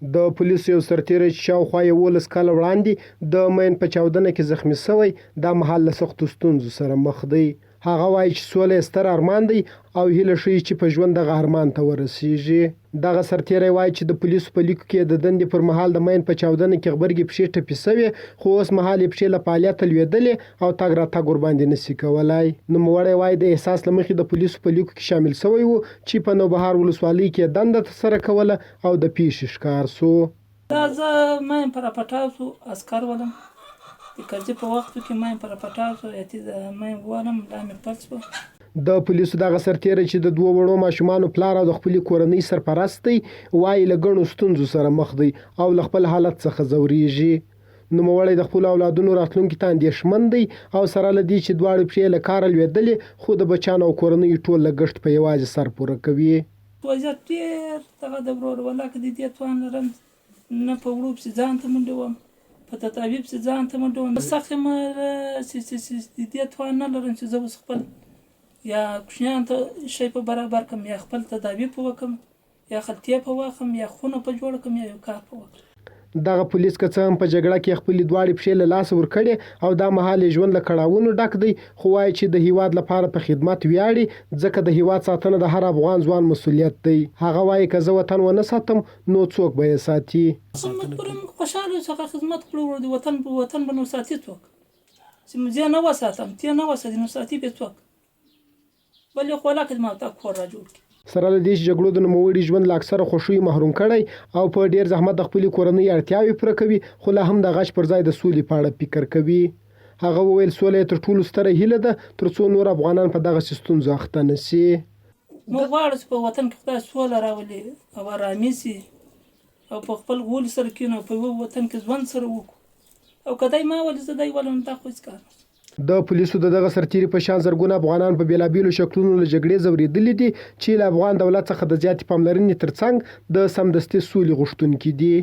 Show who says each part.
Speaker 1: د پولیسو یو سرتېری چې شاوخوا 11 کاله وړاندې د مین په چاودنه کې زخمي شوی، دا مهال له سختو ستونزو سره مخ دی. هغه وايي چې سوله یې ستر ارمان دی او هیله ښيي چې په ژوند دغه ارمان ته ورسېږي. دغه سرتېری وايي چې د پولیسو په لیکو کې یې د دندې پر مهال د مین په چاودنه کې غبرګې پښې ټپي شوې، خو اوس مهال یې پښې له فعالیته لوېدلې او تګ راتګ ورباندې نه شي کولای. نوموړی وايي، د احساس له مخې د پولیسو په لیکو کې شامل شوی و چې په نوبهار ولسوالۍ کې یې دنده ترسره کوله او د پېښې ښکار شو.
Speaker 2: دا زه ماین پر پټاو شو عسکر ولم د کرزي په وخت کې ماین پر پټاو شو یتی د ماین ولم لا مې پړ شو.
Speaker 1: د پولیسو دغه سرتېری چې د دوو وړو ماشومانو پلار او د خپلې کورنۍ سرپرست دی، وايي له ګڼو ستونزو سره مخ دی او له خپل حالت څخه ځورېږي. نوموړی د خپلو اولادونو راتلونکي ته اندېښمن دی او سره له دې چې دواړې پښې یې له کاره لوېدلې، خو د بچیانو او کورنۍ ټول لګښت په یوازې سر پوره کوي.
Speaker 2: وضعیت ډېر دغه د ورور ولا که د دې توان لرم نه په وړو پسې ځان ته منډې وم په تطابي پسې ځان ته منډې وم سخت یم چې د دې توان نه لرم چې زه اوس خپل یا کوچنیان ته شی په برابر کړم یا خپل تداوي په وکړم یا خلطې په واخم یا خونه په جوړه کړم یا یو کار په وکړم.
Speaker 1: دغه پولیس که څه هم په جګړه کې خپلې دواړې پښې له لاسه ورکړې او دا مهال یې ژوند له کړاوونو ډک دی، خو وايي چې د هېواد لپاره په خدمت ویاړي، ځکه د هېواد ساتنه د هر افغان ځوان مسوولیت دی. هغه وايي، که زه وطن ونه ساتم، نو څوک به یې ساتي؟
Speaker 2: مجبور یم، خوشحاله یو چې هغه خدمت کړو، د وطن وطن به نو ساتي څوک؟ چې زه نه وساتم، ته نه وساتې، نو ساتي به څوک؟ بل یو خو ولاکه زما او تا کور را جوړ کړي.
Speaker 1: سره له دې چې جګړو د نوموړي ژوند له اکثره خوښیو محروم کړی او په ډېر زحمت د خپلې کورنۍ اړتیاوې پوره کوي، خو لا هم د غچ پر ځای د سولې په اړه فکر کوي. هغه وویل، سوله یې تر ټولو ستره هیله ده، تر څو نور افغانان په دغسې ستونزو اخته نه شي.
Speaker 2: موږ غواړو چې په وطن کې خدای سوله راولي او ارامي شي او په خپل غولي سره کینو او په یوه وطن کې ژوند سره وکړو او که دی ما ولي زه دی ولم دا خو هیڅ کار نه.
Speaker 1: د پولیسو د دغه سرتیري په شان زرګونه افغانان په بېلابېلو شکلونو له جګړې ځورېدلي دي چې له افغان دولت څخه د زیاتې پاملرنې ترڅنګ د سمدستي سولې غوښتونکي دي.